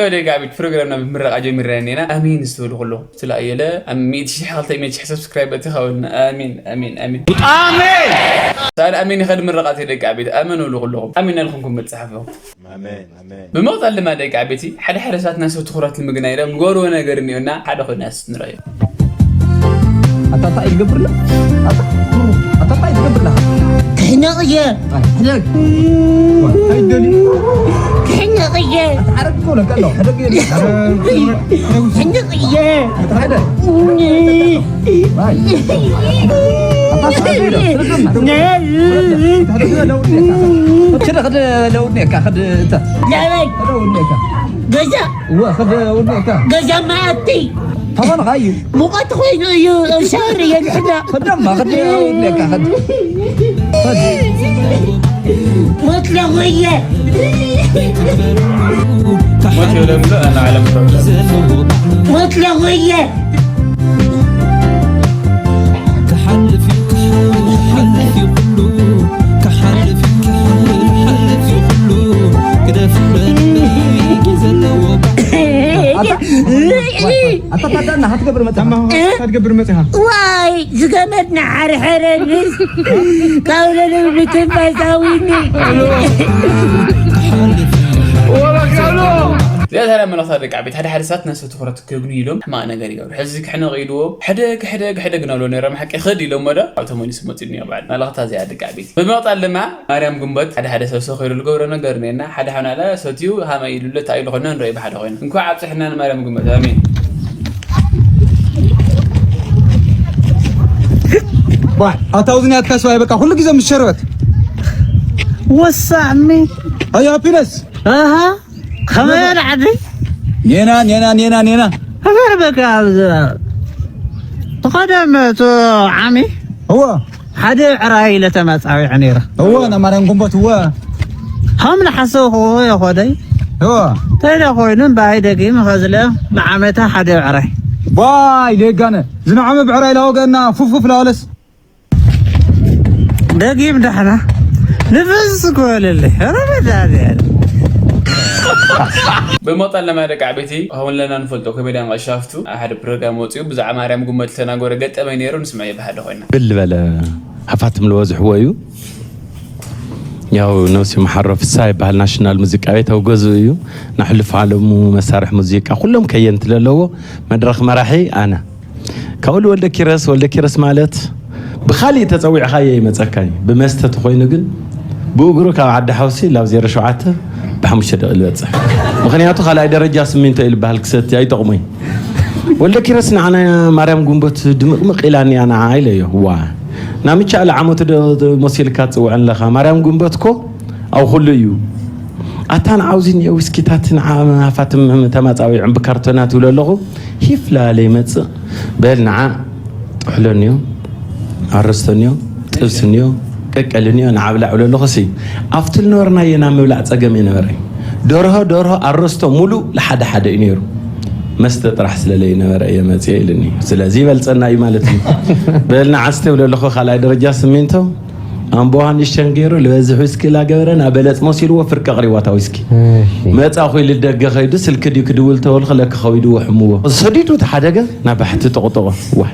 ያው ደቂ ዓበይቲ ፕሮግራምና ብምረቃ ጀሚርና እኒና። ኣሜን ዝትብሉ ኩለኹም። ስለ ኣየለ ኣብ ሚእቲ ሺሕ፣ ክልተ ሚእቲ ሺሕ ሰብስክራይብ እቲ ኸውልና። ኣሜን፣ ኣሜን፣ ኣሜን። ኣሜን! ሳል ኣሜን ይኸድ ምረቃት ደቂ ዓበይቲ። ኣመን ውሉ ኩለኹም። ኣሜን ኣልኩምኩም መጽሓፍ ኢኹም። ኣሜን፣ ኣሜን። ብምቕጻል ድማ ደቂ ዓበይቲ ሓደ ሓደ ሰባት ናይ ሰብ ትኹረት ንምግናይ ኢሎም ዝገብርዎ ነገር እኒኦና ሓደ ኮይኑ ንስ ንረዮ። ኣታ እንታይ ትገብር ኣላ? ኣታ ኣታ እንታይ ትገብር ኣላ? ክሕነቕ እየ። ኣይ፣ ሕደግ። ዋ፣ እንታይ ትደሊ? ክሕነቕ እየ። ኣታ ዓረብ እኮ ለካ ኣሎ። ሕደግ እየ። ኣረ፣ ክሕነቕ እየ። ኣታ ሕደግ። ኣይ። ኣታ እንታይ ትደሊ? ሕደግ ለውጥ ነካ። ሕደግ ለውጥ ነካ። ሕደግ እንተ። ለበይ። ለውጥ ነካ። ገዛ እወ፣ ከደ ውድእካ። ገዛ መኣቲ። ተኾነ ኻዩ። ሙቐት ኮይኑ እዩ፣ ሻወር እየ ዝሕና። ከደማ፣ ከደ ውድእካ፣ ከደ። ሞት ለጎየ። ሞት የብለብሎ፣ ኣነ ዓለም ተብሎ። ሞት ለጎየ። ክሓልፍ እዩ፣ ክሓልፍ እዩ ኩሉ፣ ክሓልፍ እዩ፣ ክሓልፍ እዩ ኩሉ፣ ግደፍ እምበር ግዜ ኣለዎ። ኣታ፣ ኣታ ታዳና፣ ሃትገብር መጽሓ። ታማ፣ ሃትገብር መጽሓ። ዋይ፣ ዝገመድ ንሓርሐረኒ፣ ካብ ለልብ ብትንፋስ ኣዊኒ። ክሓልፍ እዩ። እዚኣ ተራ መልእኽታ ደቂ ዓበይቲ፣ ሓደ ሓደ ሰባት ነፍሰ ትኹረት ክግኑ ኢሎም ሕማቕ ነገር ይገብሩ። ሕዚ ክሕነቕ ኢልዎ፣ ሕደግ፣ ሕደግ፣ ሕደግ እናብሎ ነይሮም። ሓቂ ክድ ኢሎሞ ዶ? ኣብ ተመሊሱ መጺኡ እኒኦ በዓል። መልእኽታ እዚኣ ደቂ ዓበይቲ። ብምቕጻል ድማ ማርያም ጉንበት ሓደ ሓደ ሰብ ሰኺሩ ዝገብሮ ነገር እኒአና። ሓደ ሓውና ለ ሰትዩ ሃመ ኢሉለ እንታይ ኢሉ ኮይና ንርኢ ብሓደ ኮይና። እንኳዕ ኣብጽሐና ንማርያም ጉንበት። ኣሜን። ዋ፣ ኣታ ውዝን ያትካ ሰው አይበቃ፣ ሁሉ ጊዜ ምስ ሸርበት። ወሳሚ። ኣይ፣ ሃፒነስ። ኣሃ። ከመይ ኣላ ዓዲ? ኔና፣ ኔና፣ ኔና፣ ኔና። እምበር በቃ፣ ኣብዚ ብቐደም እቲ ዓሚ እወ። ሓደ ብዕራይ ኢለ ተመጻዊዐ ነይረ። እወ፣ ናብ ማርያም ጉንበት፣ እወ። ከም ዝሓሰብክዎ የኾደይ። እወ። ተይደ ኮይኑ፣ እምበኣይ ደጊም ኸዝለ ንዓመታ ሓደ ብዕራይ። ዋይ፣ ደጋነ። ዝንዓመ ብዕራይ ላወገና፣ ፉፍ፣ ፉፍ ላወለስ። ደጊም ዳሕና ንፍስ ክበለለይ። ኧረ መድኃኒዓለም። ብምቕጻል ለማ ደቂ ዓበይቲ፣ ከምኡ ለና ንፈልጦ ኮሜድያን ቀሻፍቱ ኣብ ሓደ ፕሮግራም ወጺኡ ብዛዕባ ማርያም ጉንበት ዝተናገረ ገጠመኝ ነይሩ፣ ንስምዐዮ ብሓደ ኮይና። ብል በለ ሃፋትም ልበዝሕዎ እዩ። ያው ነብሲ መሓሮ ፍስሃ ይበሃል፣ ናሽናል ሙዚቃ ቤት ኣብ ገዝኡ እዩ። ናሕልፍ ዓለሙ መሳርሒ ሙዚቃ ኩሎም ከየንቲ ለለዎ መድረኽ መራሒ ኣነ። ካብኡ ወልደ ኪረስ፣ ወልደ ኪረስ ማለት ብኻሊእ ተጸዊዕኻዮ ይመጸካ እዩ። ብመስተ ተኾይኑ ግን ብእግሩ ካብ ዓዲ ሓውሲ ላብ ዜሮ ሸውዓተ ብሓሙሽተ ደቂቕ ዝበጽሕ። ምኽንያቱ ካልኣይ ደረጃ ስሚንቶ እዩ ዝበሃል ክሰቲ ኣይጠቕሞይ። ወልደ ኪረስ ንዓና ማርያም ጉንበት ድምቕምቕ ኢላኒ እያ ንዓ ኢለዮ። ዋ፣ ናምቻ ዓመቱ ዶ መሲልካ ትጽውዐን ኣለኻ? ማርያም ጉንበት እኮ ኣብ ኩሉ እዩ። ኣታ ንዓውዚ እኒኦ ዊስኪታት ንዓ ሃፋትም ተማጻዊዖም ብካርቶናት ይብሎ ኣለኹ። ሂፍ ላለ ይመጽእ። በል ንዓ ጥሕሎ እኒኦ፣ ኣረስቶ እኒኦ፣ ጥብሲ እኒኦ፣ ቅቅል እኒኦ፣ ንዓ ብላዕ ይብሎ ኣለኹ። ሲ ኣብቲ ልነበርናዮ ናብ ምብላዕ ጸገም የነበረ። ደርሆ፣ ደርሆ፣ ኣረስቶ ሙሉእ ለሓደ ሓደ እዩ ነይሩ። መስተ ጥራሕ ስለ ለይነበረ እየ መጽየ ኢሉኒ። ስለዚ ይበልጸና እዩ ማለት እዩ። በል ንዓ ስተ ይብሎ ኣለኹ። ካልኣይ ደረጃ ስሚንቶ ኣምቦ ውሃ ንእሽተን ገይሩ፣ ልበዝሕ ዊስኪ ላገበረ፣ ናብ በለጽ መሲልዎ፣ ፍርቂ ኣቕሪብዋ እታ ዊስኪ። እሺ። መጻኹ ኢሉ ደገ ኸይዱ፣ ስልኪ ድዩ ክድውል ተበልኹ፣ ለኪ ኸዊድዎ ሕምዎ። ሰዲዱ እቲ ሓደገ፣ ናብ ባሕቲ ጠቕጠቖ። ዋ።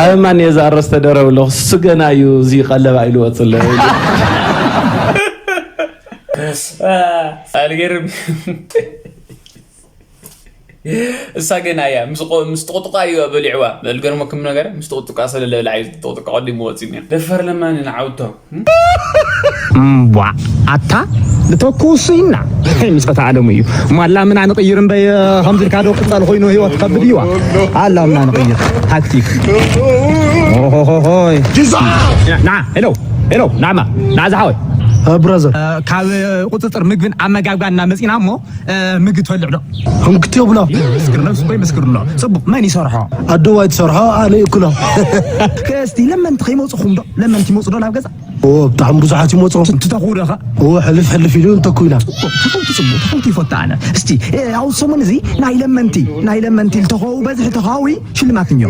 ኣበማን እየ ዝኣረስ ተደረብ ኣለኹ። እሱ ገና እዩ፣ እዚ ቀለባ ኢሉ ወፅለ። ኣልገርም። እሳ ገና እያ ምስ ቆ- ምስ ጥቕጥቋ እዩ በሊዕዋ። ልገርመኩም ነገር፣ ምስ ጥቕጥቋ ሰለለ ብላዕ እዩ። ጥቕጥቋ ቀዲሙ ወፂኡ እኒኦ። ደፈር ለማኒ ንዓውቶ። እምቧ፣ ኣታ ንተኩሱ ኢና። ምስ ፈታ ዓለሙ እዩ። ማላ ምና ንቕይር እምበይ፣ ከምዚ ኢልካ ዶ ቅጸል ኮይኑ ህይወት ከብድ እዩዋ። ኣላ ምና ንቕይር። ታክቲክ። ኦሆሆሆይ። ና፣ ሄሎ፣ ሄሎ፣ ናማ፣ ና ዝሓወይ። እ፣ ብራዘር። እ፣ ካብ ቁጽጽር ምግብን ኣመጋግባን እናመጺና እሞ፣ እ፣ ምግቢ ትበልዕ ዶ? ህንክት የብላ። ምስክር ነፍስ ወይ ምስክር ኣሎ። ጽቡቕ፣ መን ይሰርሖ? ኣደዋይ ትሰርሖ፣ ኣነ ይእክሎ። ከስቲ ለመንቲ ከይመጹኹም ዶ? ለመንቲ ይመጹ ዶ ናብ ገዛ? ኦ፣ ብጣዕሚ ብዙሓት ይመጹ። ትተኽኡ ዶ ኸ? ኦ፣ ሕልፍ ሕልፍ ኢሉ እንተኩ ኢና። ጽቡቕ፣ ተፈውቲ ጽቡቕ፣ ተፈውቲ ይፈቱ ኣነ። እስቲ፣ እ፣ ኣብ ሰሙን እዚ ናይ ለመንቲ፣ ናይ ለመንቲ ልተኸው በዝሒ ተኻዊ ሽልማት እኒኦ።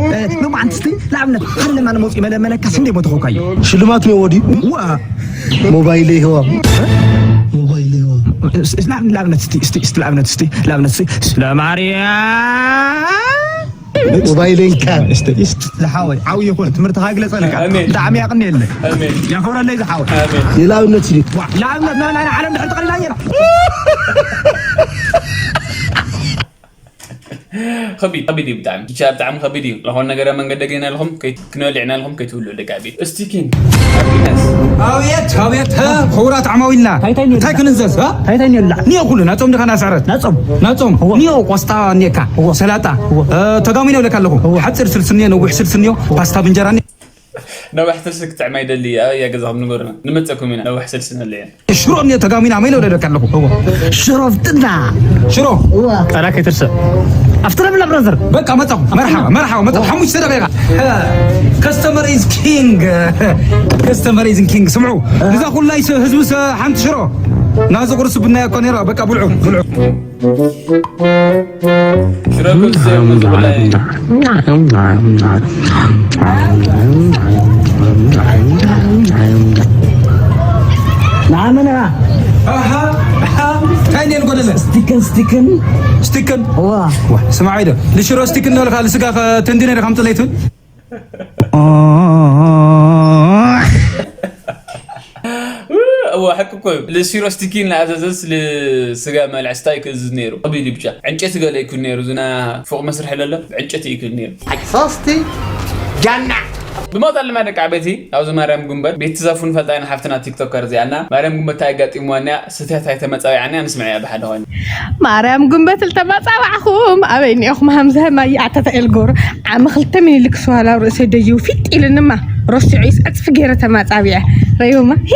እ፣ ሎማዓንቲ እስቲ ንኣብነት ሓደ ለማኒ መጺኡ መለመነካስ እንደ ሞተኸውካዮ? ሽልማት እኒኦ ወዲ? ዋ። ሞባይል ይህዋ። ሞባይል ይህዋ። እስ-፣ እስ-፣ ንኣብነት እስቲ፣ እስቲ፣ እስቲ ንኣብነት እስቲ፣ ንኣብነት እስቲ፣ ስለ ማርያም። ሞባይል እንካ። እስቲ፣ እስቲ። ዝሓወይ፣ ዓው ይኹን፣ ትምህርትኻ ግለጸልካ። ኣሜን። ብጣዕሚ ያቕንየለይ። ኣሜን። ያኽብረለይ ዝሓወይ። ኣሜን። ንኣብነት ኢሉ። ዋ፣ ንኣብነት ንሕና ንዓለም ድሕሪ ትቐልላ እየና። ከቢድ፣ ከቢድ እዩ ብጣዕሚ። ብቻ ብጣዕሚ ከቢድ እዩ። ዝኾነ ነገር ኣብ መንገዲ ገይና ኣለኹም፣ ከይ-፣ ክንበልዕ ኢና ኣለኹም፣ ከይትብልዑ ደቂ ዓበይቲ። ስቲኪን፣ ሃፒነስ። ኣቤት፣ ኣቤት፣ ሀ፣ ክቡራት ዓማዊልና። እንታይ እንታይ እንታይ ክንእዘዝ፣ ሀ? እንታይ እንታይ ንብላዕ? ንዮ ኩሉ፣ ናጾም ድኻ ናስዕረት? ናጾም። ናጾም። እዎ። ንዮ ቆስጣ እኒየካ፣ እዎ። ሰላጣ። እዎ። እ፣ ተጋሚኖ ይብለካ ኣለኹ። እዎ። ሓጺር ስልስንዮ፣ ነዊሕ ስልስንዮ፣ ፓስታ ብእንጀራ እኒዮ። ነዋሕ ስልሲ ክጥዕማ ይደሊ፣ ኣበይ እያ ገዛኹም ንገሩና። ንመጸኩም ኢና፣ ነዋሕ ስልሲ ንለየ። ሽሮ እኒኦ ተጋሚና መይለ ወደደካ ኣለኹ። እዎ። ሽሮ ፍጥና። ሽሮ። እዋ። ቃላ ከይትርስዕ። ኣብቲ ለምላ ብራዘር። በቃ መጣኹ። መርሓባ፣ መርሓባ፣ መጣኹ። ሓሙሽተ ደቂቓ። እ፣ customer is king። Customer is king። ስምዑ። እዛ ኩላይ ስ-፣ ህዝቢ ስ-፣ ሓንቲ ሽሮ። ናዚ ቁርሲ ብናያ እኮ ነይራ። በቃ ብልዑ፣ ብልዑ። ሽሮ ክልተ እዮም ዝብላ። ንዓመና። ኣሃ፣ ኣሃ፣ እንታይ እንድየ ዝጎደለ? ስቲክን፣ ስቲክን። ስቲክን? እዋ። ዋ፣ ስማዕ ኢዶ። ንሽሮ ስቲክን እናበልካ ንስጋ ኸ ተንዲነ ኢኻ ምጽለይቱ? እዎ፣ ሓቂ እኮ እዩ። ንሽሮ ስቲኪን ንኣዘዘስ ንስጋ መልዐስታ ኣይክእዝዝ ነይሩ። ከቢድ እዩ ብቻ። ዕንጨይቲ ገለ ይኩን ነይሩ። ዝና ፎቕ መስርሒ ለሎ፣ ዕንጨይቲ ይኩን ነይሩ። ሓቂ ሶስቲ ጃና። ብመቐጠል ድማ ደቂ ዓበይቲ፣ ኣብዚ ማርያም ጉንበት ቤት ትዛፉ ንፈልጣ ኢና፣ ሓፍትና ቲክቶከር እዚኣና። ማርያም ጉንበት እንታይ ኣጋጢምዋ እኒኣ፣ ስትያት ኣይተመጻዊዓኒ፣ ኣንስምዐያ ብሓደ ኾይኑ። ማርያም ጉንበት ልተመጻዋዕኹም፣ ኣበይ እኒኦኹም ሃምዛ ማይ ኣተተ ኤልጎር፣ ዓሚ ክልተ ሚኒሊክ ስዋላ ርእሰይ ደይቡ ፊጥ ኢልንማ፣ ረሲዑ ይስ ዕጽፊ ገይረ ተመጻዊዐ። ረዩማ፣ ሂ፣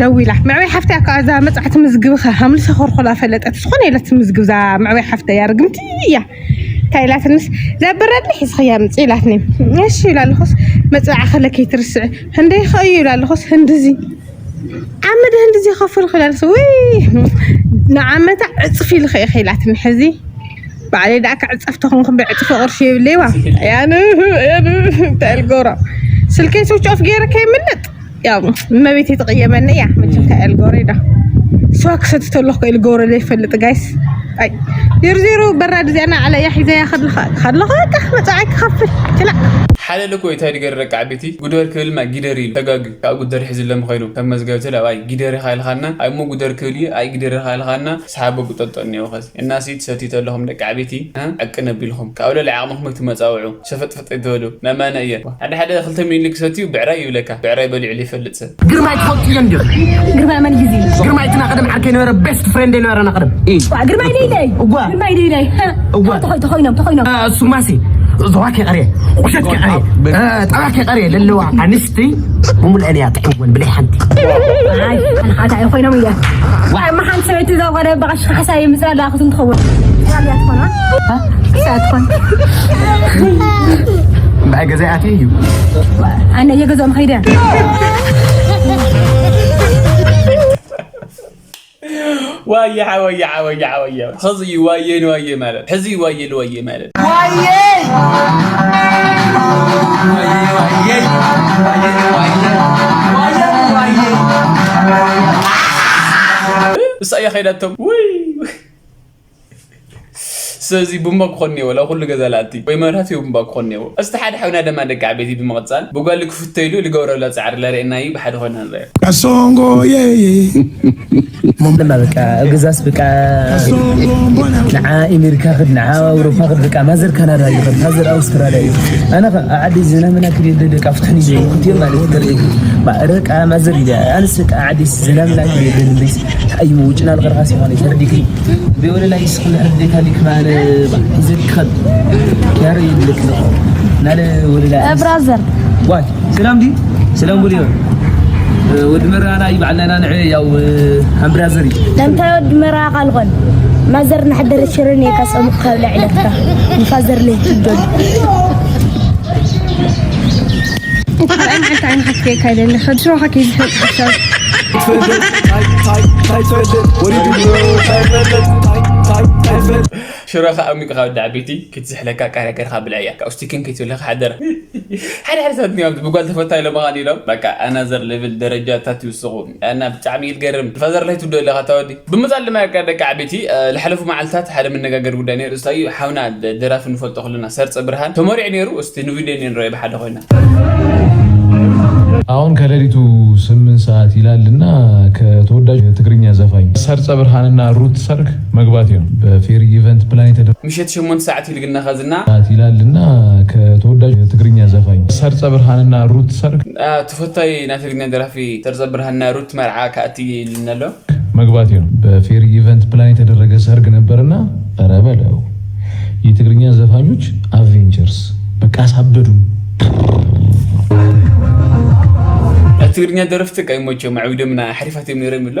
ደዊላ፣ መዕበይ ሓፍተይ ኣካ እዛ መጽዓቲ ምዝግብኸ፣ ሃምልሰ ኾርኾላ ፈለጠት፣ ዝኾነ ኢለት ምዝግብ፣ እዛ መዕበይ ሓፍተይ እያ፣ ርግምቲ እያ። እንታይ ኢላትንስ፣ ዘብረኒ ሒዝኽያ ምጽእ ኢላትኒ። እሺ ኢላ ኣለኹስ፣ መጽዓ ከለ ከይትርስዕ፣ ህንደይ ኸእዩ ኢላ ኣለኹስ፣ ህንድዚ። ዓመት ህንድዚ ከፍል ክላልስ፣ ውይ፣ ንዓመታ ዕጽፊ ኢልኸ ኢኺ ኢላትኒ። ሕዚ ባዕለይ ደኣ ክዕጸፍ ተኾንኩ ብዕጽፊ ቅርሺ የብለይዋ። ያኑ፣ ያኑ፣ እንታይ ልገብሮ? ስልከይ ስዊች ኦፍ ገይረ ከይምልጥ። ያው እመቤቴ ትቕየመኒ እያ። መቸም እንታይ ልገብሮ ኢዳ። ስዋ ክሰቲ ተለኹ ኢሉ ገብረ ዘይፈልጥ ጋይስ። ኣይ፣ ዜሮ ዜሮ በራድ እዚኣ ንዓለያ ሒዘያ ከድልኻ፣ ከድልኻ በቃ መጻዓይ ክኸፍል። ችላ። ሓደ ልኮ እንታይ ድገር ደቂ ዓበይቲ፣ ጉደር ክብልማ ጊደር ኢሉ ተጋግዩ። ካብ ጉደር ሒዝሎም ኸይዱ፣ ከም መዝገብቲ ላብ ኣይ ጊደር ኢኻ ኢልኻና፣ ኣይ እሞ ጉደር ክብል እዩ፣ ኣይ ጊደር ኢኻ ኢልኻና፣ ሰሓቦ ጉጠጦ እኒኦ ኸዚ። እናሲ ትሰትዩ ተለኹም ደቂ ዓበይቲ፣ እ? ዕቅን ኣቢልኹም። ካብ ልዕሊ ዓቕምኹም ኣይትመጻውዑ። ሸፈጥፈጥ ኣይትበሉ። መማነ እየ። ሓደ ሓደ ክልተ ሚኒሊክ ሰትዩ ብዕራይ ይብለካ። ብዕራይ በሊዑ ዘይፈልጥ ሰብ። ግርማይ ትፈልጥዮ እንድዩ? ግርማይ መን እዩ እዚ? ግርማይ እቲ ናይ ቀደም ዓርከይ ነበረ፣ ቤስት ፍሬንድ ነበረና ቀደም። ዋ፣ ግርማይ ደይደይ። እዋ። ግርማይ ደይደይ። እዋ። ተኾይ-፣ ተኾይኖም፣ ተኾይኖም። እ፣ እሱማሲ፣ ዞባ ከይቀርየ፣ ቁሸት ከይቀርየ፣ እ፣ ጠባ ከይቀርየ ለለዋ ኣንስቲ ብምልአን እያ ትዕወን ብለይ ሓንቲ። ኣይ፣ ኣነ ሓታ ኣይኾይኖም እየ። ዋ። እማ ሓንቲ ሰበይቲ እዛ ጓዳ በቃ ሽሕ ሓሳብ የምፅእ ኣላ ክትንትኸውን። እያ ትኾና? እያ ትኾን? እምበኣይ ገዛ ኣትየ እዩ። ኣነ እየ ገዛኦም ኸይደ። ዋየ ሓወየ፣ ሓወየ፣ ሓወየ። ሕዚ እዩ ዋየ ንዋየ ማለት። ሕዚ እዩ ዋየ ንዋየ ማለት። ዋየ! ዋየ፣ ዋየ! ዋየ ንዋየ! ዋየ ንዋየ! እሳ እያ ኸይዳቶም። ውይ! ስለዚ ቡምባ ክኾን እኒኦ፣ ወላ ኩሉ ገዛ ለኣቲ ወይ መብራህቲ ወይ ቡምባ ክኾን እኒኦ። እስቲ ሓደ ሓውና ደማ ደቂ ዓበይቲ ብምቕጻል ብጓል ክፍቶ ኢሉ ልገብረላ ጻዕሪ ለርእየና እዩ፣ ብሓደ ኮይና ንረኣዮ። Kasongo, yeah, yeah. ድማ በቃ ኣብ ገዛስ በቃ ንዓ ኣሜሪካ ክድ ንዓ ኣውሮፓ ክድ በቃ ማዘር ካናዳ እዩ ክድ ማዘር ኣውስትራልያ እዩ ኣነ ከ ኣብ ዓዲ ዝናምና ክድ የደ ደቃ ፍትሕኒ ዘይ ክትዮ ማለት ተርኢ በቃ ማዘር ኢለ ኣነስ በቃ ኣብ ዓዲ ዝናምና ክድ የደ ልምሪስ ኣይ ውጭና ልቀርካ ሲሆን ተርዲክ ብወለ ላይ ስክል ሕድ ካሊክ ማለ ይዘክኸል ያረ ይልክ ናለ ወለ ላይ ብራዘር ዋይ ሰላም ዲ ሰላም ቡሊዮ ወዲ መራና ይባዕለና ንዕ ያው ሃምብራዘር እዩ ለምታይ ወዲ መራ ቃልቆን ማዘር ንሓደረ ሽርን እየ ካስኦም ካብ ልዕለትካ ንፋዘር ለይትዶል ካልኣይ መዓልቲ ዓይንኻ ክርእየካ ይደሊ ከድሽሮኻ ከይዝፈጥ ሓሳብ ሽሮኻ ኣሚቅኻ ወዲ ዓበይቲ ክትዝሕለካ ቃርያ ገርኻ ብልዕያ ካብ ስቲክን ከይትብለካ ሓደረ ሓደ ሓደ ሰባት እዮም ብጓል ተፈታ ኢሎም ኣኻን ኢሎም በቃ ኣናዘር ሌቭል ደረጃታት ይውስኹ እና ብጣዕሚ ይትገርም ፋዘር ላይ ትብዶ ኣለኻ ታወዲ ብምጻል ድማ ያቃ ደቂ ዓበይቲ ለሓለፉ መዓልታት ሓደ መነጋገር ጉዳይ ነይሩ እስታዩ ሓውና ደራፊ ንፈልጦ ክልና ሰርጸ ብርሃን ተመሪዑ ነይሩ እስቲ ንቪድዮ ነንረኦ ብሓደ ኮይና አሁን ከሌሊቱ ስምንት ሰዓት ይላልና ከተወዳጅ ትግርኛ ዘፋኝ ሰርጸ ብርሃንና ሩት ሰርግ መግባት ነው። በፌሪ ኢቨንት ፕላን የተደረገ ምሸት ሸሞንተ ሰዓት ይልግና ኸዝና ሰዓት ይላልና ከተወዳጅ ትግርኛ ዘፋኝ ሰርጸ ብርሃንና ሩት ሰርግ ተፈታይ ናይ ትግርኛ ደራፊ ሰርጸ ብርሃንና ሩት መርዓ ከኣቲ ይልናሎ። መግባቴ ነው። በፌሪ ኢቨንት ፕላን የተደረገ ሰርግ ነበርና ኧረ በለው የትግርኛ ዘፋኞች አቬንጀርስ በቃ አሳበዱን። ትግርኛ ደረፍቲ ቀይሞቸው ማዕዊዶምና ሓሪፋትዮም ነይሮም ይብሎ።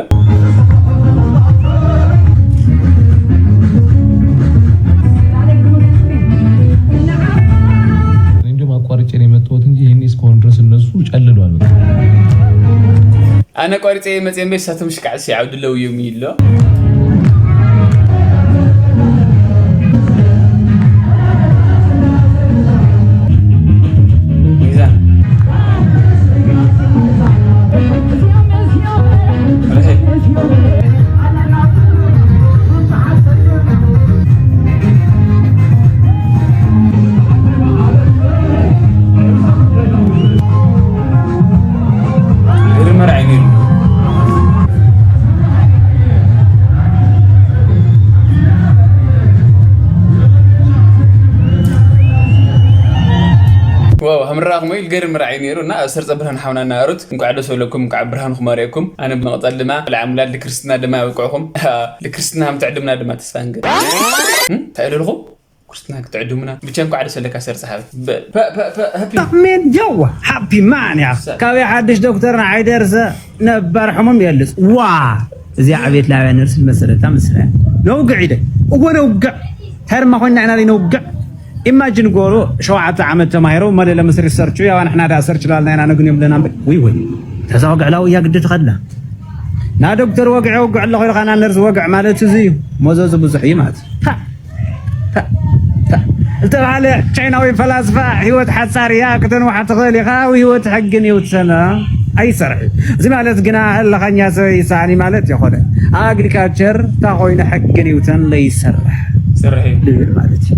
እንዲሁም አቋርጬ ነው የመጣሁት እንጂ ይህኔ እስካሁን ድረስ እነሱ ጨልሏል። ኣነ ቆሪፀ መፅኦም ቤት ሳቶም ሽቃዕ ሲዓው ድለው እዮም ይሎ ሚዛን ምራኹም ኢል ገርም ራዕይ ነይሩ እና ሰርፀ ብርሃን ሓውና እናበሩት እንኳዕ ደስ በለኩም እንኳዕ ብርሃንኩም ኣርእየኩም ኣነ ብምቕፃል ድማ ልዓሙላድ ልክርስትና ድማ ያብቅዕኹም ልክርስትና ምትዕድምና ድማ ተስፋ ንገር እንታይ ኢለልኹም ክርስትና ክትዕድሙና ብቻ እንኳዕ ደስ ኣለካ ሰርፀ ሓበ ሜን ጀዋ ሃፒ ማን ያ ካበይ ሓድሽ ዶክተር ንዓይ ደርሰ ነባር ሕሙም የልፅ ዋ እዚኣ ዕቤት ላብያ ነርስ ዝመሰለታ ምስላ ነውግዕ ኢደ እጎ ነውግዕ ተርማ ኮይና ኢና ነውግዕ ኢማጂን ጎሩ ሸውዓተ ዓመት ተማሂሩ መለለ ምስ ሪሰርቹ ያው ንሕና ዳ ሰርች ላልና ኢና ነግን ይብለና እምበር ውይ ውይ ተዛ ወግዕ ላው እያ ግዲ ትኸድላ ና ዶክተር ወግዕ ወግዕ ኣለኹ ኢልካ ና ነርስ ወግዕ ማለት እዚ እዩ መዘዙ ብዙሕ እዩ ማለት ዝተባሃለ ቻይናዊ ፈላስፋ ህይወት ሓፃር እያ ክተንውሓ ትኽእል ኢኻ ህይወት ሕግን ይውሰና ኣይሰርሕ እዚ ማለት ግና ህለኸኛ ሰብ ይሰኣኒ ማለት ይኾነ ኣብ ኣግሪካልቸር እንታይ ኮይኑ ሕግን ይውተን ለይሰርሕ ዝብል ማለት እዩ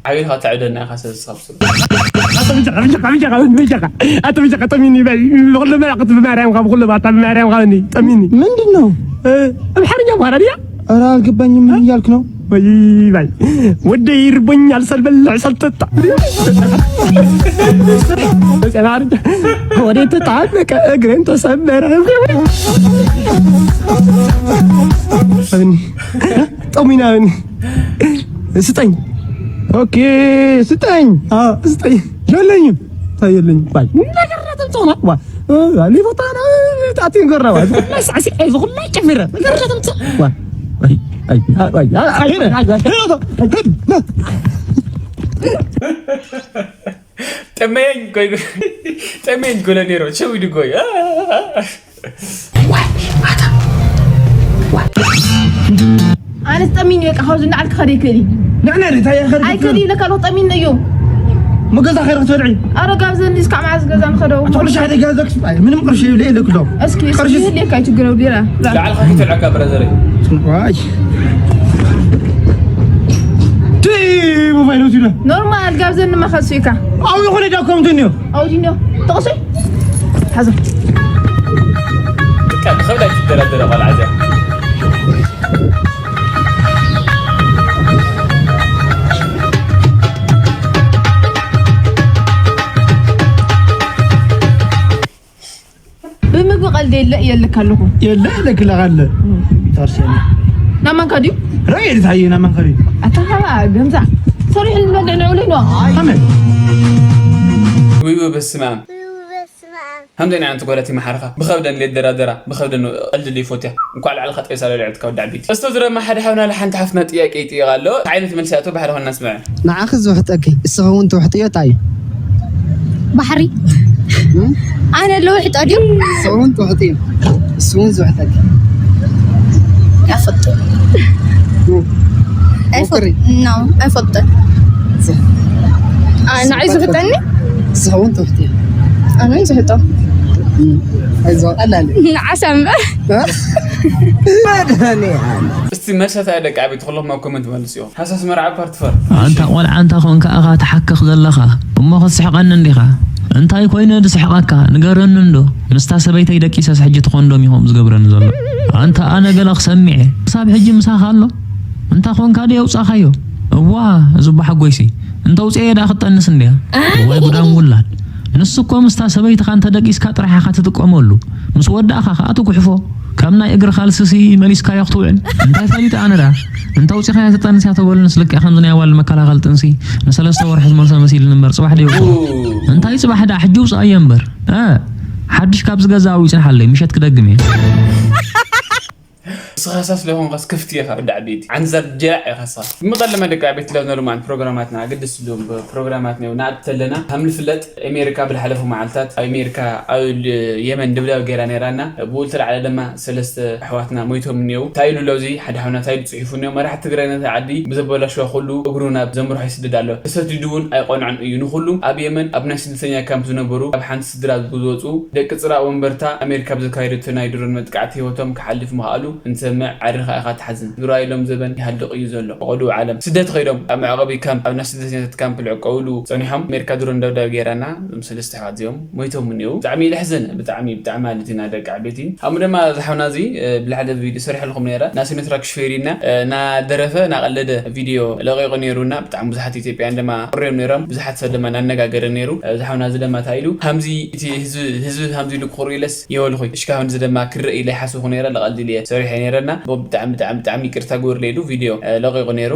ዓብይኻ ተዕደና ኢኻ ስለዝሰብስብ ጠሚኒ በል ብኩሉ መላእክት ብማርያም ካብ ኩሉ ባታ ብማርያም ካብኒ ጠሚኒ ምንድን ነው ኣምሓርኛ ኳራ ድያ ኧረ አልገባኝም ምን እያልክ ነው ወይ ባይ ወደ ይርቦኛል ሰልበልዕ ሰልጠጣ ወዴት ተጣበቀ እግሬን ተሰበረ ጠሚና ስጠኝ ኦኬ ስጠኝ ስጠኝ የለኝም የለኝም ባይ ነገር ተምጾና ሊፎታና ጣቲን ገረባ ሳሲ እዚ ኩላ ጨፊረ ነገር ተምጾ ጠመየኝ ጎይ ጠመየኝ ጎለ ኔሮ ሸው ድጎይ ኣነስ ጠሚኒ በቃ ካብዚ ንዓል ክኸደ ይክእል እዩ ንዕና እንታይ ይኸድ ኣይክእል እዩ ለካ ሎ ጠሚኒ እዩ መገዛ ኸይረ ክትበልዒ ኣረ ጋብዘኒ እስካዕ መዓዝ ገዛ ንኸደው ኣቶ ቅርሺ ሓደ ገዛ ምንም ቅርሺ የብለ የለ ክዶ እስኪ እስኪ ይህልየካ ችግር የብሉ ይራ ንዓል ኸፊተልዐካ ብረዘረይ ዋይ ኖርማል ጋብዘኒ መኸሱ ኢካ። ኣው ይኹን ዳ ከምቱ እንዮ። ኣውዲኖ ተቕሲ ሓዘ። ብከብዳ ትደራደረ ቆልዓ እዚኣ። ብምግቢ ቀልዲ የለ እየልካ ኣለኹ። የለ ለክለኻ ኣለ ታርሲያኒ ናማንካ ድዩ? ረገ ታየ ናማንካ ድዩ? ኣታ ኸባ ገምዛ ሰሪሑ ንበልዕ ንዕሉ ኢልዋ። ኣመን ውይ በስመ ኣብ። ከምዘን ዓይነት ጓላት ይመሓርኻ ብኸብደን ሌት ደራደራ ብኸብደን ቀልዲ ሌት ፎትያ እንኳዕ ላዕልኻ ጠቢሳ ለልዕትካ ወዲ ዓበይቲ እስቶ ዝረማ ሓደ ሓውና ለሓንቲ ሓፍትና ጥያቄ ይጥየቕ ኣሎ ዓይነት መልሲ ኣቶ ባሕሪ ኾንና ስምዐ ንዓኺ ዝውሕጠኪ እስኺ እውን ትውሕጥዮ እንታይ እዩ? ባሕሪ ኣነ ልውሕጦ ድዩ? እስኺ እውን ትውሕጥዮ እሱ እውን ዝውሕጠኪ ኣይፈልጥን ሞክሪ ኣይፈልጥን no ኣይፈልጥን ንዓይ ዝውሕጠኒ እስኺ እውን ትውሕጥዮ ኣነ እውን ዝውሕጦ ኣይዞ ቀላል እዩ ንዓሳ እምበር መድሃኒዓለም እስቲ መሰታ ደቂ ዓበይቲ ኩለኹም ኣብ ኮመንት መልስዮ ሃሳስ መርዓ ፓርት ፎር ኣንታ ቆልዓ እንታ ኾንካ ኢኻ ትሓክኽ ዘለኻ እሞ ክትስሕቐኒ እንዲኻ እንታይ ኮይነ ድስሕቐካ ንገረኒ እንዶ ምስታ ሰበይተይ ደቂሰስ ሕጂ ትኾንዶም ኢኹም ዝገብረኒ ዘሎ ኣንታ ኣነ ገለ ክሰሚዐ ክሳብ ሕጂ ምሳኻ ኣሎ እንታ ኾንካ ዶ የውፃኻዮ እዋ እዚ ባሓጎይሲ እንተውፅኤ ዳ ክጠንስ እንድያ ወይ ጉዳም ውላድ ንሱ እኮ ምስታ ሰበይትኻ እንተደቂስካ ጥራሕ ኢኻ ትጥቀመሉ ምስ ወዳእኻ ኸኣ ትጉሕፎ ካብ ናይ እግሪ ካልስሲ መሊስካዮ ክትውዕል እንታይ ፈሊጠ ኣነ ደኣ እንተ ኣውጺኻያ ትጠንስ እያ ተበሉንስ ልክዕ ከምዚ ናይ ኣዋልድ መከላኸሊ ጥንሲ ንሰለስተ ወርሒ ዝመልሶ መሲልኒ እምበር ጽባሕ ደይ ኣውጽኦ እንታይ ጽባሕ ደኣ ሕጂ ውጽኣዮ እምበር እ ሓድሽ ካብዚ ገዛ ኣውጽንሓለይ ምሸት ክደግም እየ ንስኻሳ ስለኾንካስ ክፍቲ ኢኻ ወዲ ዓበይቲ ዓንዛር ጀላዕ ኢኻ ንስኻ ብመቐለመ ደቂ ዓበይቲ ላብና ሎማዓንቲ ፕሮግራማትና ኣገደስቲ ዝብሉ ፕሮግራማትና ኢና ንኣቱ ዘለና ከም ዝፍለጥ ኣሜሪካ ብዝሓለፉ መዓልታት ኣብ ኣሜሪካ ኣብ የመን ድብዳብ ገይራ ነይራ እና ብኡ ዝተላዕለ ድማ ሰለስተ ኣሕዋትና ሞይቶም እኒአው እንታይ ኢሉ ኣሎ እዚ ሓደ ሓውና እንታይ ኢሉ ፅሒፉ እኒኦ መራሕቲ ትግራይ ነታ ዓዲ ብዘበላሽዋ ኩሉ እግሩ ናብ ዘምርሖ ይስደድ ኣሎ ተሰዲዱ እውን ኣይቆንዖን እዩ ንኩሉም ኣብ የመን ኣብ ናይ ስደተኛ ካምፕ ዝነበሩ ኣብ ሓንቲ ስድራ ዝወፁ ደቂ ፅራእ ወንበርታ ኣሜሪካ ብዘካየደቶ ናይ ድሮን መጥቃዕቲ ህይወቶም ክሓልፍ ምኽኣሉ እንትሰምዕ ዓርኻ ኢኻ ትሓዝን። ትግራይ ሎም ዘበን ይሃልቕ እዩ ዘሎ። ፈቐዶ ዓለም ስደት ኸይዶም ኣብ መዕቐቢ ካምፕ ኣብ ናይ ስደተኛታት ካምፕ ልዕቀውሉ ጸኒሖም ኣሜሪካ ድሮን ደብዳብ ገይራና እዞም ሰለስተ ኣሕዋት እዚኦም ሞይቶም እኒአው። ብጣዕሚ እዩ ለሕዝን ብጣዕሚ ብጣዕሚ ማለት ኢና ደቂ ዓበይቲ። ከምኡ ድማ እዚ ሓውና እዚ ብላዕሊ ቪድዮ ሰሪሐልኩም ነይረ እና ሲኖትራክ ሹፌር እና እናደረፈ እናቐለደ ቪድዮ ለቒቑ ነይሩ እና ብጣዕሚ ብዙሓት ኢትዮጵያን ድማ ቅርዮም ነይሮም ብዙሓት ሰብ ድማ እናነጋገረ ነይሩ። እዚ ሓውና እዚ ድማ እንታይ ኢሉ ከምዚ እቲ ህዝቢ ህዝቢ ከምዚ ኢሉ ክኽሩ ኢለስ የበልኹይ እሽካሁን እዚ ድማ ክርኢ ኢለ ይሓስብኩ ነይረ ለቐልዲ ኢለ ሰሪሐ ነይረ እና ብጣዕሚ ብጣዕሚ ብጣዕሚ ይቅርታ ግበሩለይ ኢሉ ቪድዮ ለቂቁ ነይሩ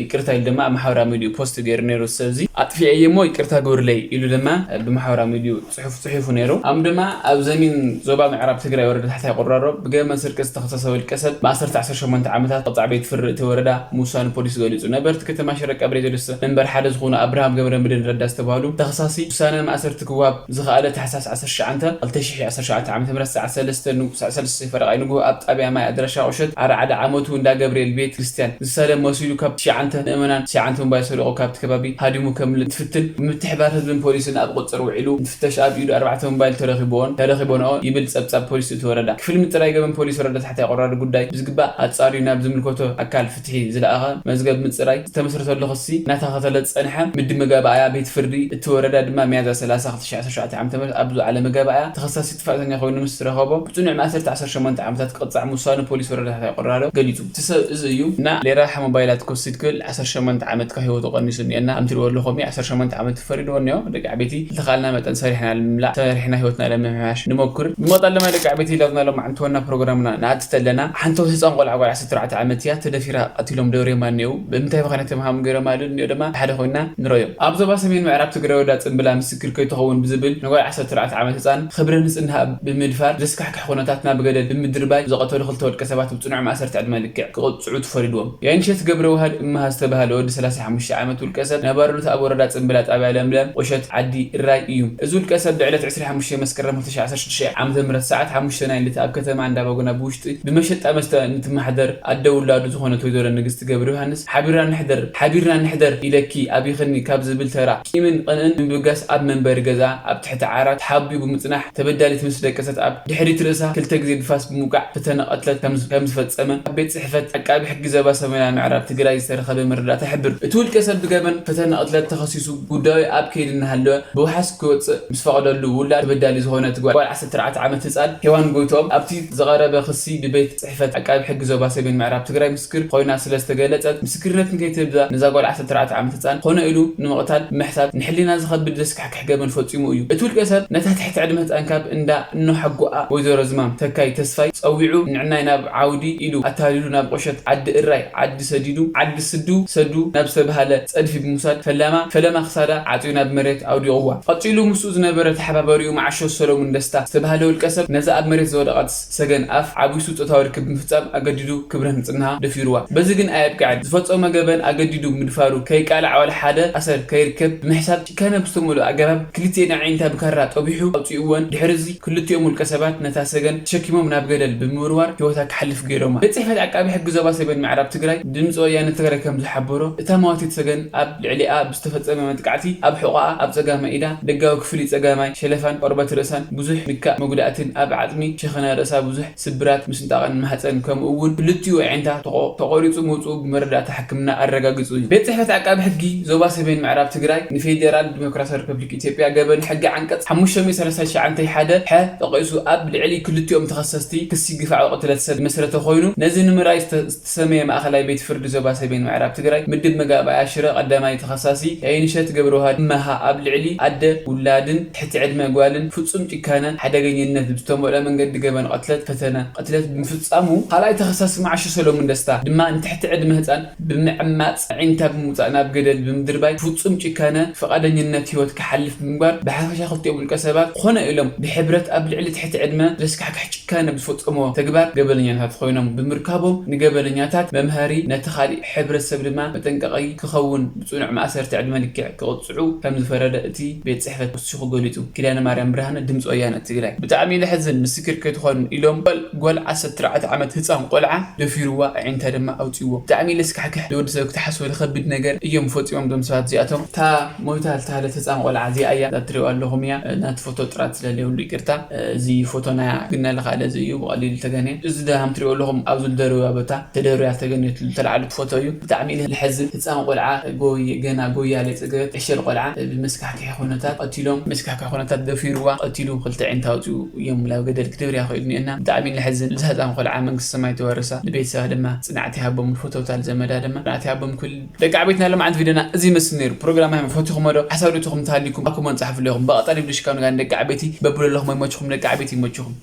ይቅርታ ኢሉ ድማ ኣብ ማሕበራዊ ሚዲዩ ፖስት ገይሩ ነይሩ ሰብ እዚ ኣጥፊኤ እሞ ይቅርታ ግበሩለይ ኢሉ ድማ ብማሕበራዊ ሚዲዩ ፅሑፍ ፅሒፉ ነይሩ ኣም ድማ ኣብ ዘሚን ዞባ ምዕራብ ትግራይ ወረዳ ታሕታይ ቆራሮ ብገመ ስርቂ ዝተኸሰሰ ውልቀ ሰብ ማእሰርቲ ዓሰርተ ሸሞንተ ዓመታት ቅፃዕ ቤት ፍርድ እቲ ወረዳ ምውሳኑ ፖሊስ ገሊፁ ነበርቲ ከተማ ሽረ ቀብሬ ጀልሰ መንበር ሓደ ዝኾኑ ኣብርሃም ገብረ ምድን ረዳ ዝተባህሉ ተኸሳሲ ውሳነ ማእሰርቲ ክወሃብ ዝኸኣለ ታሕሳስ ዓሰርተ ትሽዓተ ክልተ ሽሕ ዓሰርተ ሸውዓተ ዓመተ ምህረት ሰዓት ሰለስተ ንጉ ሰዓት ሰለስተ ፈረቓ ንጉሆ ኣብ ጣብያ ማይ ኣድራሻ ቁሸት ኣርዓደ ዓመቱ እንዳ ገብርኤል ቤት ክርስትያን ዝሳለም መሲሉ ካብ ትሽዓተ ምእመናን ትሽዓተ ሞባይል ሰሪቑ ካብቲ ከባቢ ሃዲሙ ከም እንትፍትን ብምትሕባር ህዝብን ፖሊስን ኣብ ቁፅፅር ውዒሉ እንትፍተሽ ኣብ ኢዱ ኣርባዕተ ሞባይል ተረኺብኦን ተረኺቦንኦ ይብል ፀብፃብ ፖሊስ እቲ ወረዳ። ክፍሊ ምፅራይ ገበን ፖሊስ ወረዳ ታሕታይ ቆራሪ ጉዳይ ብዝግባእ ኣፃርዩ ናብ ዝምልከቶ ኣካል ፍትሒ ዝለኣኸ መዝገብ ምፅራይ ዝተመስረተሉ ክሲ እናተኸታተለ ዝፀንሐ ምድብ መጋባእያ ቤት ፍርዲ እቲ ወረዳ ድማ ሚያዝያ ሰላሳ ክልተ ሺሕ ዓሰርተ ሸውዓተ ዓመተ ምህረት ኣብ ዝወዓለ መጋባእያ ተኸሳሲ ጥፋእተኛ ኮይኑ ምስ ረኸቦ ብፅኑዕ ማእሰርቲ ዓሰርተ ሸሞንተ ዓመታት ክቕፃዕ ምውሳኑ ፖሊስ ወረዳ ታሕታይ ቆራሮ ገሊፁ። እቲ ሰብ እዚ እዩ እና ሌራሓ ሞባይላት ክወስድ ክብል ዓሰርተ ሸሞንተ ዓመትካ ህይወቱ ቀኒሱ እኒኦ እና ከምትሪእዎ ኣለኹም እዩ ዓሰርተ ሸሞንተ ዓመት ፈሪድዎ እኒኦ ደቂ ዓበይቲ ዝተኻልና መጠን ሰሪሕና ንምምላእ ሰሪሕና ህይወትና ለምምሕያሽ ንሞክር። ብመቐጠል ድማ ደቂ ዓበይቲ ላብና ሎማዓንቲ ዋና ፕሮግራምና ንኣቲ ተለና ሓንቲ ህፃን ቆልዓ ጓል ዓሰርተ ኣርባዕተ ዓመት እያ ተደፊራ ቀቲሎም ደብርዮማ እኒአው። ብምንታይ ምኽንያት እዮም ሃም ገይሮማ ኢሉ እኒኦ ድማ ሓደ ኮይና ንረዮ። ኣብ ዞባ ሰሜን ምዕራብ ትግራይ ወረዳ ፅምብላ ምስክር ከይትኸውን ብዝብል ንጓል ዓሰርተ ኣርባዕተ ዓመት ህፃን ክብረ ንፅህንኣ ብምድፋር ዘስካሕክሕ ኩነታት ናብ ገደል ብምድርባይ ዝቐተሉ ክልተ ወልቀ ሰባት ብፅኑዕ ማእሰርቲ ዕድመ ልክዕ ክቕፅዑ ተፈሪድዎም። የእንሸት ገብረውሃድ እምሃ ዝተባህለ ወዲ ሰላሳ ሓሙሽተ ዓመት ውልቀ ሰብ ነባርነቱ ኣብ ወረዳ ፅምብላ ጣብያ ለምለም ቁሸት ዓዲ እራይ እዩ። እዚ ውልቀ ሰብ ብዕለት ዕስራ ሓሙሽተ መስከረም ክልተ ሺሕ ዓሰርተ ሽዱሽተ ዓመተ ምህረት ሰዓት ሓሙሽተ ናይ ሌሊት ኣብ ከተማ እንዳባጉና ብውሽጢ ብመሸጣ መስተ እንትመሓደር ኣደ ውላዱ ዝኾነት ወይዘሮ ንግስቲ ገብረዮሃንስ ሓቢርና ንሕደር ሓቢርና ንሕደር ኢለኪ ኣቢኽኒ ካብ ዝብል ተራ ቂምን ቅንእን ንምብጋስ ኣብ መንበሪ ገዝኣ ኣብ ትሕቲ ዓራት ተሓቢኡ ብምፅናሕ ተበዳሊት ምስ ደቀሰት ኣብ ድሕሪት ርእሳ ክልተ ግዜ ብፋስ ብምውቃዕ ፈተነ ቀትለት ከም ከም ዝፈጸመ ኣብ ቤት ጽሕፈት ዓቃቢ ሕጊ ዞባ ሰሜናዊ ምዕራብ ትግራይ ዝተረኸበ መረዳእታ ይሕብር። እቲ ውልቀ ሰብ ብገበን ፈተነ ቅትለት ተኸሲሱ ጉዳዩ ኣብ ከይዲ እናሃለወ ብዋሕስ ክወጽእ ምስ ፈቐደሉ ውላድ ተበዳሊ ዝኾነት ጓል ዓሰርተ ኣርባዕተ ዓመት ህፃን ሄዋን ጎይትኦም ኣብቲ ዝቐረበ ክሲ ብቤት ጽሕፈት ዓቃቢ ሕጊ ዞባ ሰሜን ምዕራብ ትግራይ ምስክር ኮይና ስለ ዝተገለጸት ምስክርነት ንከይትህብዛ ነዛ ጓል ዓሰርተ ኣርባዕተ ዓመት ህፃን ኮነ ኢሉ ንምቕታል ብምሕሳብ ንሕሊና ዝኸብድ ዘስካሕክሕ ገበን ፈጺሙ እዩ። እቲ ውልቀ ሰብ ነታ ትሕቲ ዕድመ ህፃን ካብ እንዳ እኖ ሓጎኣ ወይዘሮ ዝማም ተካይ ተስፋይ ጸዊዑ ንዕናይ ናብ ዓውዲ ኢሉ ኣታሊሉ ናብ ቁሸት ዓዲ እራይ ዓዲ ሰዲዱ ዓዲ ስዱ ሰዱ ናብ ዝተብሃለ ጸድፊ ብምውሳድ ፈለማ ፈለማ ክሳዳ ዓጽዩ ናብ መሬት ኣውዲቕዋ። ቀጺሉ ምስኡ ዝነበረ ተሓባባሪኡ መዓሾ ሰሎሙን ደስታ ዝተብሃለ ውልቀ ሰብ ነዛ ኣብ መሬት ዝወደቐት ሰገን ኣፍ ዓቢሱ ጾታዊ ርክብ ብምፍጻም ኣገዲዱ ክብረ ንጽህና ደፊርዋ። በዚ ግን ኣየብቅዐን። ዝፈጸሞ ገበን ኣገዲዱ ምድፋሩ ከይቃላዕ ዋላ ሓደ ኣሰር ከይርከብ ብምሕሳብ ጭካነ ብዝተመልኦ ኣገባብ ክልቲኤን ኣዒንታ ብካራ ጠቢሑ ኣውጺእወን። ድሕሪ እዚ ክልቲኦም ውልቀ ሰባት ነታ ሰገን ተሸኪሞም ናብ ገደል ብምውርዋር ህይወታ ክሓልፍ ገይሮማ። ቤት ጽሕፈት ዓቃቢ ሕጊ ዞባ ሰሜን ምዕራብ ትግራይ ድምፂ ወያነ ትግራይ ከም ዝሓበሮ እታ መዋቲት ሰገን ኣብ ልዕሊኣ ብዝተፈጸመ መጥቃዕቲ ኣብ ሕቖኣ ኣብ ጸጋማይ ኢዳ ደጋዊ ክፍሊ ጸጋማይ ሸለፋን ቆርበት ርእሳን ብዙሕ ንካእ መጉዳእትን ኣብ ዓጽሚ ሸኸነ ርእሳ ብዙሕ ስብራት ምስንጣቕን ማህፀን ከምኡ እውን ክልቲኡ ኣዒንታ ተቖ- ተቖሪፁ ምውፅኡ ብመረዳእታ ሕክምና ኣረጋጊፁ እዩ። ቤት ፅሕፈት ዓቃቢ ሕጊ ዞባ ሰሜን ምዕራብ ትግራይ ንፌዴራል ዲሞክራሲያዊ ሪፐብሊክ ኢትዮጵያ ገበን ሕጊ ዓንቀፅ ሓሙሽተ ሚእቲ ሰላሳ ትሽዓተ ሓደ ሐ ጠቒሱ ኣብ ልዕሊ ክልቲኦም ተኸሰስቲ ክሲ ግፋዕ ቅትለት ሰብ ዝመስረተ ኮይኑ ነዚ ንምርኣይ ዝተ- ዝተሰመየ ማእኸላይ ቤት ፍርዲ ዞባ ሰሜን ምዕራብ ትግራይ ምድብ መጋባእያ ሽረ ቀዳማይ ተኸሳሲ የይንሸት ገብረዋህድ እመሃ ኣብ ልዕሊ ኣደ ውላድን ትሕቲ ዕድመ ጓልን ፍፁም ጭካነ ሓደገኝነት ብዝተመልኦ መንገዲ ገበን ቅትለት ፈተነ ቅትለት ብምፍፃሙ ካልኣይ ተኸሳሲ መዓሾ ሰሎሙን ደስታ ድማ ንትሕቲ ዕድመ ህፃን ብምዕማፅ ኣዒንታ ብምውፃእ ናብ ገደል ብምድርባይ ፍፁም ጭካነ ፈቓደኝነት ህይወት ክሓልፍ ብምግባር ብሓፈሻ ክልቲኦም ውልቀ ሰባት ኮነ ኢሎም ብሕብረት ኣብ ልዕሊ ትሕቲ ዕድመ ዘስካሕክሕ ጭካነ ብዝፈፀምዎ ተግባር ገበነኛታት ኮይኖም ብምርካቦም ንገበነኛታት መምሃሪ ነቲ ካሊእ ሕብረተሰብ ድማ መጠንቀቒ ክኸውን ብፅኑዕ ማእሰርቲ ዕድመ ልክዕ ክቕፅዑ ከም ዝፈረደ እቲ ቤት ፅሕፈት ወሲኹ ገሊፁ። ኪዳነ ማርያም ብርሃነ ድምፂ ወያነ ትግራይ። ብጣዕሚ ለሕዝን ምስክር ከይትኾኑ ኢሎም ጓል ዓሰርተ ኣርባዕተ ዓመት ህፃን ቆልዓ ደፊርዋ ኣዒንታ ድማ ኣውፂዎ። ብጣዕሚ ለስካሕክሕ ንወዲ ሰብ ክትሓስቦ ለኸብድ ነገር እዮም ፈፂሞም ዞም ሰባት እዚኣቶም። እታ ሞይታ ዝተሃለት ህፃን ቆልዓ እዚኣ እያ እዛ ትሪእዋ ኣለኹም እያ ናቲ ፎቶ ጥራት ስለለየብሉ ይቅርታ። እዚ ፎቶ ናይ ግና ለካለ እዚ እዩ ብቐሊሉ ተገነ። እዚ ደሃም ትሪእዎ ኣለኹም ኣብዚ ዝደረብያ ቦታ ተደርብያ ዝተገነየትሉ ዝተላዕሉ ፎቶ እዩ። ብጣዕሚ ለሕዝን ህፃን ቆልዓ ጎይ ገና ጎያ ለይፀገበት ዕሸል ቆልዓ ብመስካሕክሒ ኩነታት ቀቲሎም መስካሕክሒ ኩነታት ደፊርዋ ቀቲሉ ክልተ ዕንታ ኣውፅኡ እዮም ናብ ገደል ክደብርያ ክኢሉ እኒአና። ብጣዕሚ ለሕዝን እዚ ህፃን ቆልዓ መንግስቲ ሰማይ ተወርሳ ንቤተሰባ ድማ ፅንዓት ይሃቦም ንፈተውታ ንዘመዳ ድማ ፅንዓት ይሃቦም ክብል ደቂ ዓበይትና ሎም ዓንት ቪድዮና እዚ ይመስል ነይሩ። ፕሮግራም ሃይማ ፈቲኹሞ ዶ ሓሳብ ርእይቶኹም እንተሃሊኩም ኣብ ኮመንት ጻሕፉ ኣለኹም። ብቐጣሊ ብድሽካኑ ጋር ደቂ ዓበይቲ በብሉ ኣለኹም ይመችኹም ደቂ ዓበይቲ ይመችኹም።